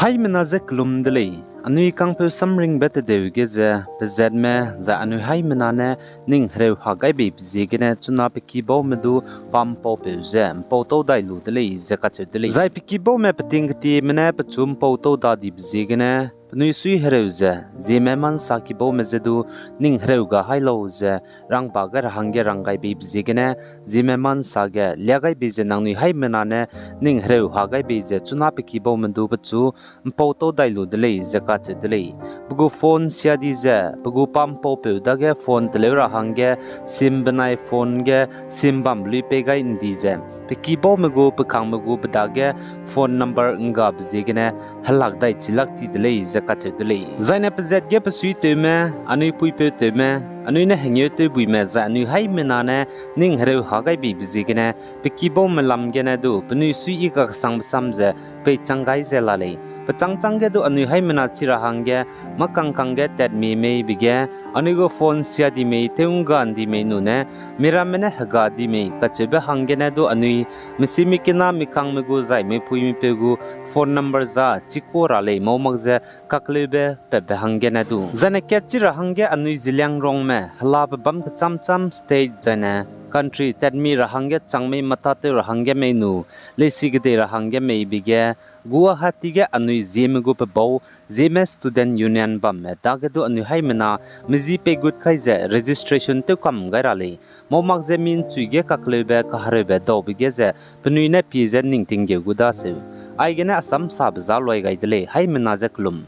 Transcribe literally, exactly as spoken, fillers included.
Haimena je kelum de lei. Anui kangpeu samringbe tedeu ge ze, pezatme, zai anui haimena ne ning hereu ha gai beibe ziegene chuna pe kibaume du pa ’mpaupeu ze ’mpau tau dai lu de lei ze kacheu de lei. Zai pe kibaume peting ketieme ne pechu ’mpau tau da dibe ziegene, penui sui hereu ze, Zeme mansa kibaume je du ning hereu ga hai lau ze, rangba gai ra hangge rang gai beibe ziegene, Zeme mansa ge lia gai bei ze nangnui haimena ne ning hereu ha gai bei ze chuna pe kibaume du pechu ’mpau tau dai lu de lei ze kacheu de lei. Pe gu phone sia di ze, pe gu pa ’mpaupeu dage phone teleu ra hangge, sim benai phone ge, sim bambe lui pei gai ’ndi ze, pe kibaume gu, pe kangme gu pe dage phone number ’nggabe ziegene, helak dai chilak ti de lei ze kacheu de lei. Zaine pezat ge pe suitewme, anui puipeutewme, anui ne hengeu tewbuime zai anui haimena ne ning hereu ha gai beibe ziegene, pe kibaume lam gene du, penui sui i kakesangbe sam ze, peichang gai ze la lei. Pe chângchâng ge du anui haimena chi ra hangge, mâ kangkang ge tatmi mei be ge, anui gu phone sia di mei, tew ’ngga ’ndi mei nune, miramme ne hega di mei kacheube hanggene du anui, misi mikina mikangme gu zai mipuimipeu gu phone number za chikua ra lei mau mak ze kakleube patbe hanggene du. Zaine kat chi ra hangge anui Zeliangrongme, helabe bam kechâmchâm state zaine country tatmi ra hangge chang mei matatew ra hangge mei nu, leisi kedei ra hangge mei be ge, Guwahati ge anui Zeme gu pebau, Zeme Student Union bamme dage du anui haimena, mezi peigut kai ze registration tew kam gai ra lei. Mau mak ze mi ’nchui ge kakleube kahereube daube ge ze, penui ne pie ze ning tinggeu gu daseu. Aigene Assam sabe za luai gai de lei, haimena je kelum.